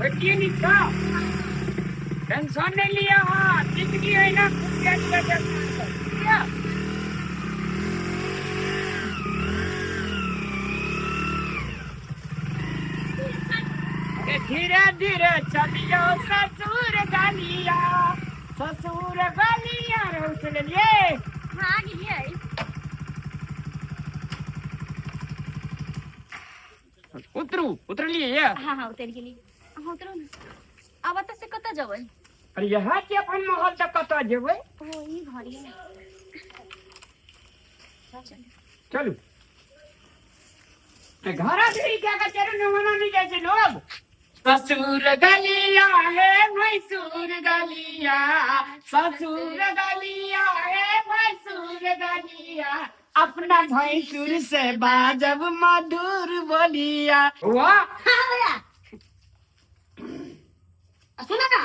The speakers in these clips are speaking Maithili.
बैठिए नीचा टेंशन नहीं लिया। हाँ, जिंदगी है ना खुशियाली है। अरे धीरे धीरे चलियो ससुर गलिया, ससुर गलिया रे उठ लेलिए। हाँ, गेलियै। उतरू, उतरलिए ये? हाँ, उतरि गेली। अहाँ उतरू ने। आब एतऽ से कतऽ जेबै? अरे यहाँ के अपन महल तक कतऽ जेबै? ओ ई घर ये। चलू। घरा धरी क्या का चरू न मना नहीं जाइ छै लोग। ससुर गलिया है भैंसुर गलिया, ससुर गलिया है भैंसुर गलिया, अपना भैंसुर से बाजब मधुर बोलिया। वाह! हाँ भैया, सुन ना,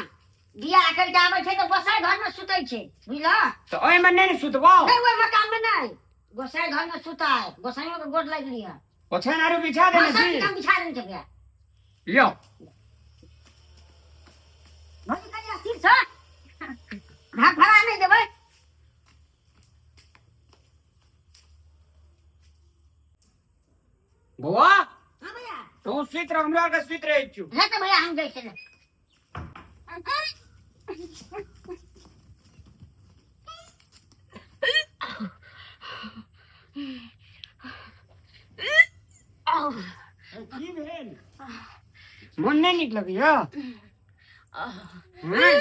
बियाह कर के आबै छै तऽ गोसाई घर में सुतै छै, बुझल? तऽ ओहिमे नहि ने सुतबो। नहि, ओहि मकान में नहि, गोसाई घर में सुताय। गोसाइयों के गोड़ लागि लिअ। ओछाइन आरो बिछा देने हाँ, सब छी। काम बिछा देने छै भैया। लियो। भौजी, कनि स्थिर छ, भाग भरा नहि देबै। बौआ। हाँ भैया। तू सुति रह, हमरा आरके सुति रहै छियौ। हे तऽ भैया, हम जाइ छलै। की भेल? मन नहि नीक लगैया? हँ?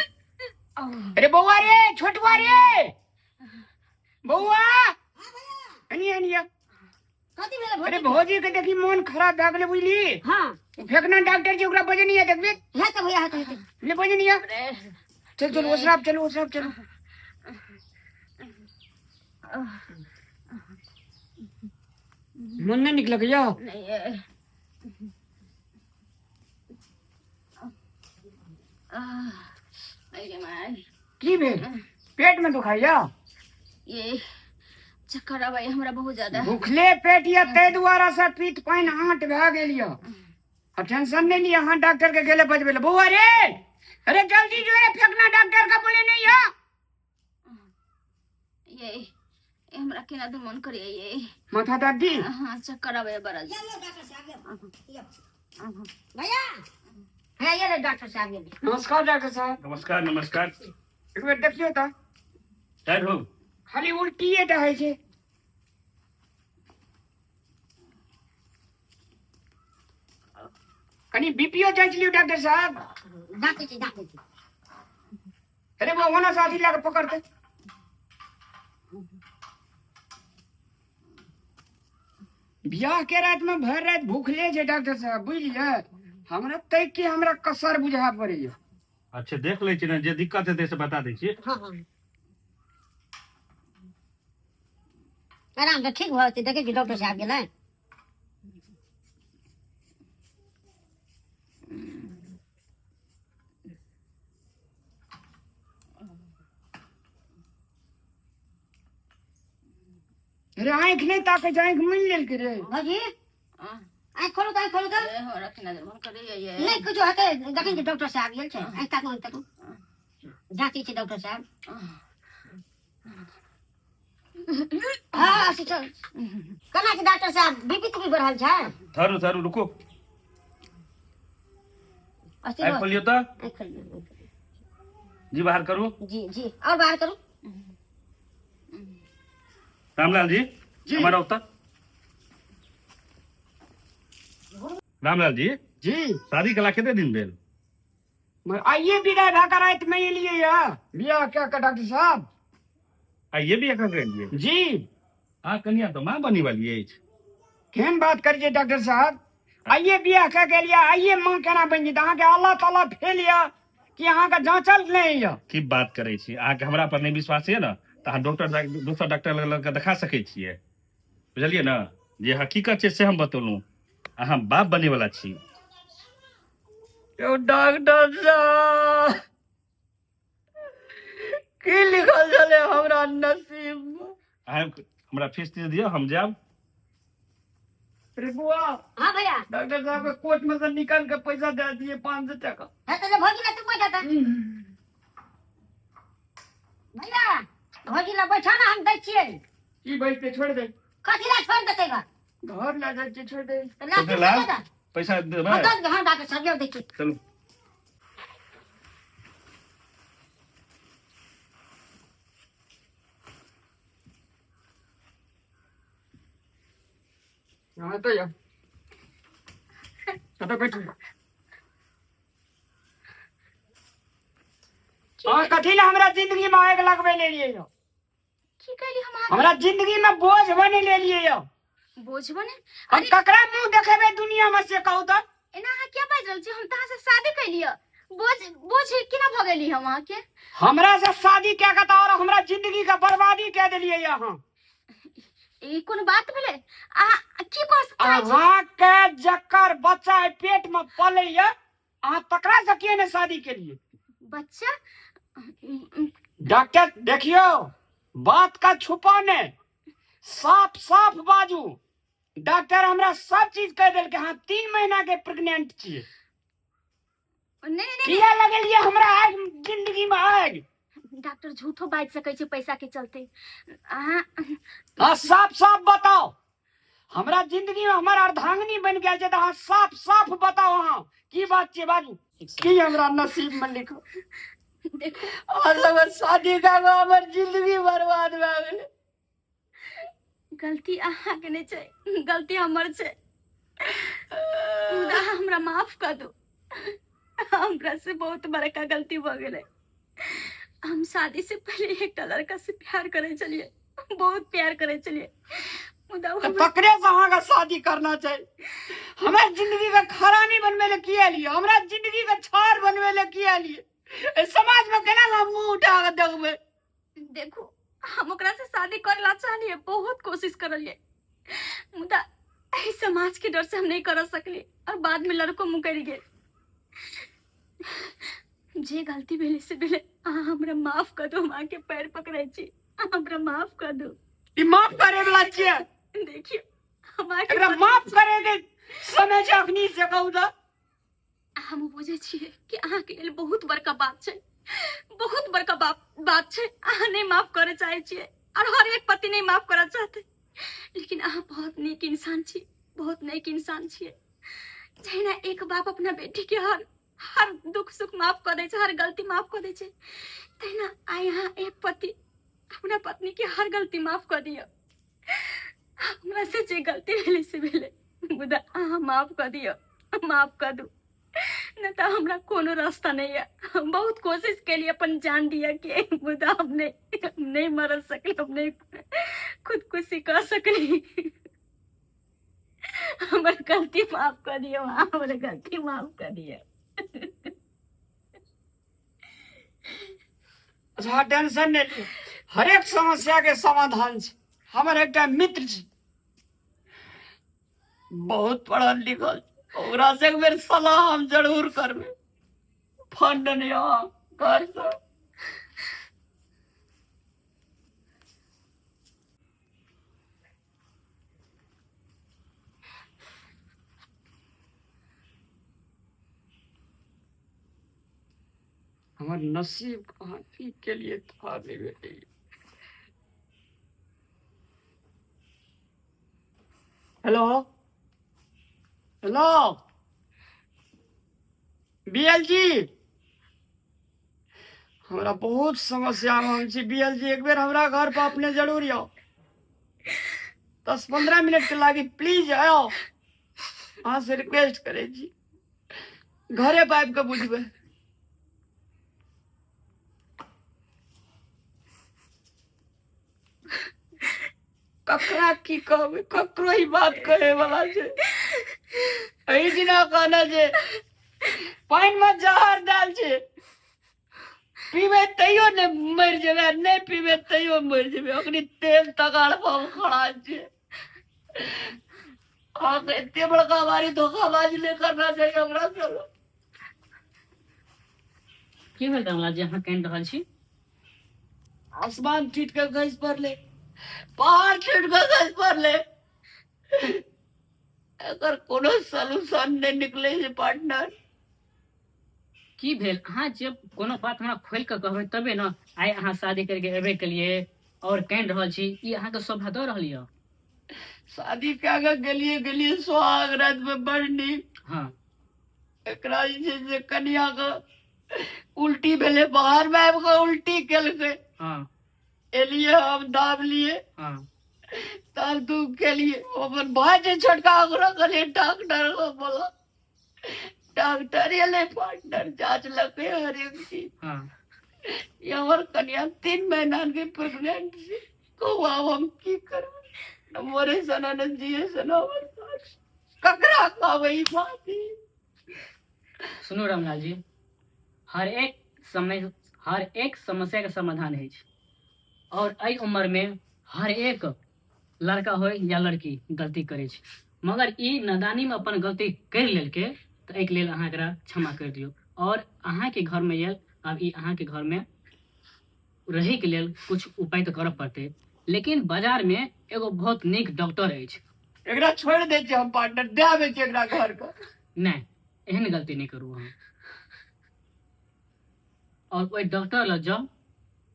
अरे बौआ रे, छोटुआ रे, बौआ, एनी एनी। कथी भेलै? अरे भौजी? भौजी के देखी, मोन खराब भए गेलै, बुझली? हाँ। फेकना डॉक्टर जी ओकरा बजनी है, देखबे। हे तऽ भैया, हेतै हेतै। ले, बजनी है। चल चल, ओसराब चलू, ओसराब चलू। मन नहि नीक लगैया? नहि। अरे माय! की भेल? पेट में दुखाइया? ये चक्कर आबै हमरा बहुत ज्यादा। भूखले पेट या ताहि दुआरे से पीत पानि आँट भए गेल यऽ। आ टेंशन नहीं लिया। हाँ, डॉक्टर के गेले बजबे ले। बौआ रे, अरे जल्दी जो रे, फेंकना डॉक्टर का बोले नहीं या। ये हमरा केना दू मन करिए ये। माथा दर्दी? हाँ, चक्कर आबै बड़ा। ये ये डॉक्टर साहब, ये ये भैया, हे ये ले डॉक्टर साहब, ये ले। नमस्कार डॉक्टर साहब। नमस्कार, नमस्कार। एक बेर देखियौ तऽ। टाइट हो। खाली उल्टिए टा होइ छै। कनि बीपीओ जाँच लियौ डॉक्टर साहब। जाँचै छी, जाँचै छी। अरे वो ओना साथी लगा पकड़ते। बियाह के रात में भर रात भूखले छै डॉक्टर साहब, बुझलियै? हमरा तै के हमरा कसर बुझा पड़ैया। अच्छा, देख लै छी ने, जे दिक्कत हेतै से बता दै छी। हाँ, आराम से ठीक भऽ जेतै। देखै छी, डॉक्टर साहब गेलै। अरे आँखि नहि ताकै छै, आँखि मुनि लेलकै रे। भौजी, आँखि खोलू तऽ, आँखि खोलू तऽ। हमरा केना दू मन करिए ये। नहि किछो हेतै। देखै छी, डॉक्टर साहब गेल छै। आँखि ताकू, आँखि ताकू। जाँचै छै डॉक्टर साहब। हाँ, से चल। केना छै डॉक्टर साहब? बीपी तीपी बढ़ल छै? ठहरू ठहरू, रुकू। अस्थिर आँखि हो। खोलियौ तऽ। आँखि खोलियौ, आँखि खोलियौ। जी, बाहर करू। जी जी, और बाहर करू। रामलाल जी। जी। हमारा उतर रामलाल जी। जी। शादी कला कते दिन भेल? मगर आइए विदा भए कऽ राति में एलियै या बियाह कए कऽ डॉक्टर साहब। आइए भी एखन एलियै? जी। अहाँ कनिया तऽ माँ बनी वाली अछि। केहन बात करै छियै डॉक्टर साहब? आइए बियाह कए के एलियै, आइए माँ केना बनि जेतै? अहाँके अल्लाह ताला फेल यऽ कि अहाँके जाँचल नहि यऽ? की बात करै छी? अहाँके हमरा पर नहि विश्वास यऽ ने तऽ अहाँ डॉक्टर, दोसर डॉक्टर लग लग कऽ देखा सकै छियै, बुझलियै ने? जे हकीकत छै से हम बतेलहुँ। अहाँ बाप बने वाला छी। यौ डॉक्टर साहब, की लिखल छलै हमरा नसीब में? अहाँ हमरा फीस तीस दिअ, हम जायब। रे बुआ। हाँ भैया। डॉक्टर साहब के कोर्ट में से निकाल के पैसा दे दिए 500 टका। है तो भौजी ला तू बैठा था। भैया भौजी ला बैठा ना, हम दै छियै। की बैठते छोड़ दे। कथी ला छोड़ देतै गा? घर ला जाइ छियै, छोड़ दे। तऽ ला तू लाल बैठा दा। पैसा देबै? हाँ, दऽ दे, हाँ डॉक्टर साहब यौ दै छियै। चलू। हाँ तो यौ कतऽ बैठू? हाँ, कथी ला हमरा जिंदगी में आग लगबै लेलियै यौ? की कहली हम अहाँके? हमरा जिंदगी में बोझ बने लेलियै यौ। बोझ बने? हम ककरा मुंह देखेबै दुनिया में से कहू तऽ? एना अहाँ किया बाजि रहल छी? हम तऽ अहाँ से शादी कैलियै। बोझ बोझ केना भऽ गेली हम अहाँके? हमरा से शादी कए के तऽ और हमरा जिंदगी के बर्बादी कए देलियै अहाँ। ई कोनो बात भेलै? अहाँ की कह चाहै छी? अहाँके जकर बच्चा एहि पेट में पलैया, अहाँ तकरा से किए ने शादी केलियै? बच्चा? डॉक्टर देखियौ, बात का छुपा ने, साफ साफ बाजू। डॉक्टर हमरा सब चीज कह देलकै, अहाँ 3 महीना के प्रेग्नेंट छियै। नहि नहि नहि। किया लगेलियै हमरा आगि, जिंदगी में आगि? डॉक्टर झूठो बाजि सकै छै पैसा के चलते। अहाँ हाँ, साफ साफ बताओ। हमरा जिंदगी में हमर अर्धांगिनी बन गेल छै तऽ अहाँ साफ साफ बताओ, अहाँ की बात छियै, बाजू। की हमरा नसीब में लिखो? देखू। अहाँ सब शादी कऽ कऽ हमर जिंदगी बर्बाद भए गेलै। गलती अहाँके नहि छै, गलती हमर छै। मुदा अहाँ हमरा माफ कऽ दू, हमरा से बहुत बड़का गलती भऽ गेलै। हम शादी से पहले एकटा लड़का से प्यार करै छलियै, बहुत प्यार करै छलियै, मुदा ओ तऽ हमरा तकरे से अहाँके शादी करना चाही। हमरा जिंदगी के खरानी बनबै लए किया एलियै? हमरा जिंदगी के छाड़ बनबै लए किया एलियै? एहि समाज में केना हम मुंह उठा के देखबै? देखू, हम ओकरा से शादी करे ला चाहलियै, बहुत कोशिश करलियै, मुदा एहि समाज के डर से हम नहीं कर सकलियै और बाद में लड़को मुकरि गेल। जे गलती भेलै से भेलै, अहाँ हमरा माफ कर दू। हम अहाँके पैर पकड़ै छी, अहाँ हमरा माफ कर दू। ई माफ करे वाला छियै? देखियौ, हम अहाँके एकरा माफ करे के समय छै अखनी से कहू तऽ? हम बुझै छियै कि अहाँके लेल बहुत बड़का बात छै, बहुत बड़का बात छै। अहाँ नहि माफ करऽ चाहै छियै और हर एक पति नहि माफ करऽ चाहतै, लेकिन अहाँ बहुत नीक इंसान छी, बहुत नीक इंसान छियै। जहिना एक बाप अपना बेटी के हर हर दुख सुख माफ कऽ दै छै, हर गलती माफ कऽ दै छै, तहिना आइ अहाँ एक पति अपना पत्नी के हर गलती माफ कऽ दियौ। हमरा से जे गलती भेलै से भेलै, मुदा अहाँ माफ कऽ दियौ, माफ कऽ दू, नहि तऽ हमरा कोनो रास्ता नहि यऽ। हम बहुत कोशिश केलियै अपन जान दिअ के, मुदा हम नहि मरल सकली, हम नहि खुदकुशी कऽ सकली। हमर गलती माफ कऽ दियौ, हमर गलती माफ कऽ दियौ। अच्छा, टेंशन नहि लिअ, हरेक समस्या के समाधान छै। हमर एकटा मित्र छै, बहुत पढ़ल लिखल, ओकरा से एक बेर सलाह हम जरूर करबै। फंड नहि घर से। हमर नसीब कहाँ की के लिए था नहीं भेटैया। हेलो हेलो, बीएल जी, हमरा बहुत समस्या में हम छी। बीएल जी, एक बेर हमरा घर पर अपने जरूर आउ, 10-15 मिनट के लागी प्लीज आओ। अहाँ से रिक्वेस्ट करै छी, घरे पर आबि कऽ बुझबै। ककरा की कहबै? ककरो ही बात कहे वाला छै? एहि दिना कहने छै पानि मे जहर देल छै, पीबै तैयो नहि मरि जेबै आ नहि पीबै तैयो मरि जेबै। अखनी तेल तगाड़ पर हम खड़ा छियै। अहाँके एते बड़का भारी धोखाबाजी नहि करना चाही हमरा सब। की भेल कमला जी, अहाँ कानि रहल छी? आसमान टूटि कऽ खसि पड़लै, पहाड़ टूटि कऽ खसि पड़लै। एकर कोनो सोल्यूशन नहि निकलै छै पार्टनर। की भेल? अहाँ जब कोनो बात हमरा खोलि कऽ कहबै तबे ने। आइ अहाँ शादी करके एबे केलिए और कानि रहल छी, ई अहाँके शोभा दऽ रहल यऽ? शादी कए कऽ गेलियै गेलियै सोहाग रात मे बड़ नीक। हाँ। एकरा जे छै से कनिया के उल्टी भेलै, बाहर मे आबि कऽ उल्टी केलकै। हाँ। एलियै हम दाबलियै। हाँ। तब तू केलियै अपन भाय छै छोटका, ओकरा कहलियै डॉक्टर को बोला, डॉक्टर एलै पार्टनर, जांच लकै हरेक चीज। हाँ। ई हमर कनिया 3 महीना के प्रेग्नेंट छै। कहू आब हम की करबै? न मरे सना न जिए सना, हमर सास। ककरा कहबै ई बात? सुनू रामलाल जी, हर एक समय हर एक समस्या के समाधान होइ छै और एहि उम्र में हर एक लड़का हो या लड़की गलती करै छै, मगर ई नादानी में अपन गलती करि लेलकै तऽ एहिके लेल अहाँ एकरा क्षमा करि दियौ। और अहाँके घरमे आयल, आब ई अहाँके घरमे रहैके लेल कुछ उपाय तऽ करऽ पड़तै, लेकिन बाजारमे एगो बहुत नीक डॉक्टर अछि। एकरा छोड़ि दै छियै हम पार्टनर, दए आबै छियै एकरा घर के। नहि, एहन गलती नहि करू अहाँ। और ओहि डॉक्टर लग जाउ,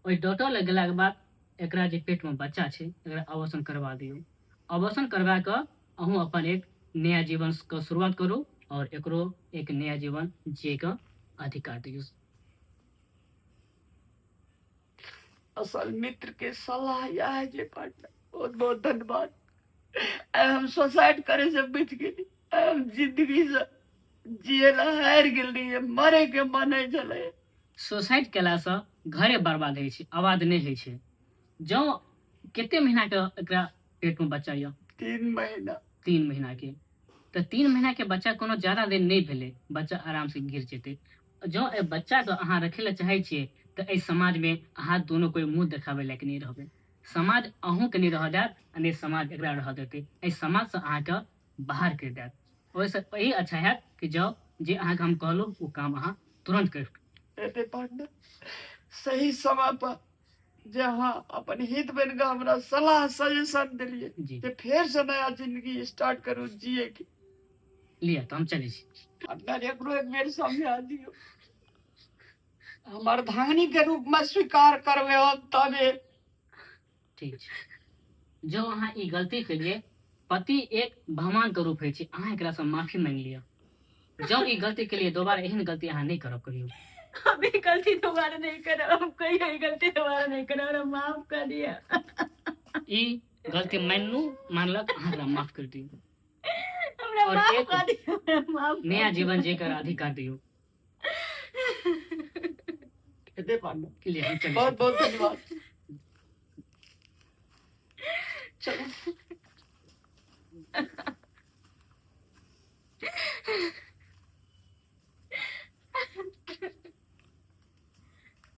ओहि डॉक्टर लग गेलाके बाद एकरा जे पेटमे बच्चा छै एकरा अबॉर्शन करवा दियौ। अबॉर्शन करवा कऽ अहूँ अपन एक नया जीवन के शुरुआत करू और एकरो एक नया जीवन जिए के अधिकार दियौ। असल मित्र के सलाह यह है जे पार्टनर, बहुत बहुत धन्यवाद। आइ हम सुसाइड करे से बच गेली, आइ हम जिंदगी से जिए ला हारि गेल रहियै, मरे के मन होइ छलै। सुसाइड केलासँ घरे बर्बाद होइ छै, आबाद नहि होइ छै। जँ कते महीना के एकरा पेट में बच्चा यऽ? 3 महीना। 3 महीना के, तऽ 3 महीना के बच्चा कोनो ज्यादा दिन नहि भेलै, बच्चा आराम से गिर जेतै। जँ एहि बच्चाके अहाँ रखै लए चाहै छियै तऽ एहि समाजमे अहाँ दोनो कोइ मुँह देखाबै लायक नहि रहबै। समाज अहूँके नहि रहऽ देत आ नहि समाज एकरा रहऽ देतै। एहि समाजसँ अहाँके बाहर करि देत। ओहिसँ यही अच्छा हैत कि जाउ, जे अहाँके हम कहलहुँ ओ काम अहाँ तुरन्त करि एते पार्टनर, सही समय पर जे अहाँ अपन हित बनि कऽ हमरा सलाह सजेशन देलियै जी जे फेर से नया जिंदगी स्टार्ट करू जिए के। लिअ तऽ हम चलै छी। पार्टनर, एकरो एक बेर समझा दियौ, हमर धानी के रूप में स्वीकार करबै हम तबे। ठीक छै, जँ अहाँ ई गलती केलियै, पति एक भगवान के रूप होइ छै, अहाँ एकरा से माफी मांगि लिअ। जँ ई गलती केलियै, दोबारा एहन गलती अहाँ नहि करब कहियो। हम ई गलती दोबारा नहीं करब, हम कहियो ई गलती दोबारा नहीं करब, हमरा माफ कर दिया। ई गलती मानलू, मानलक, अहाँ एकरा माफ कर दियौ। हमरा और माफ एक कर दिया, हमरा माफ कर नया दिया। जीवन जीकर अधिकार दियौ। एते पार्टनर, लिअ, हम चलै बहुत छी। बहुत धन्यवाद। चलो।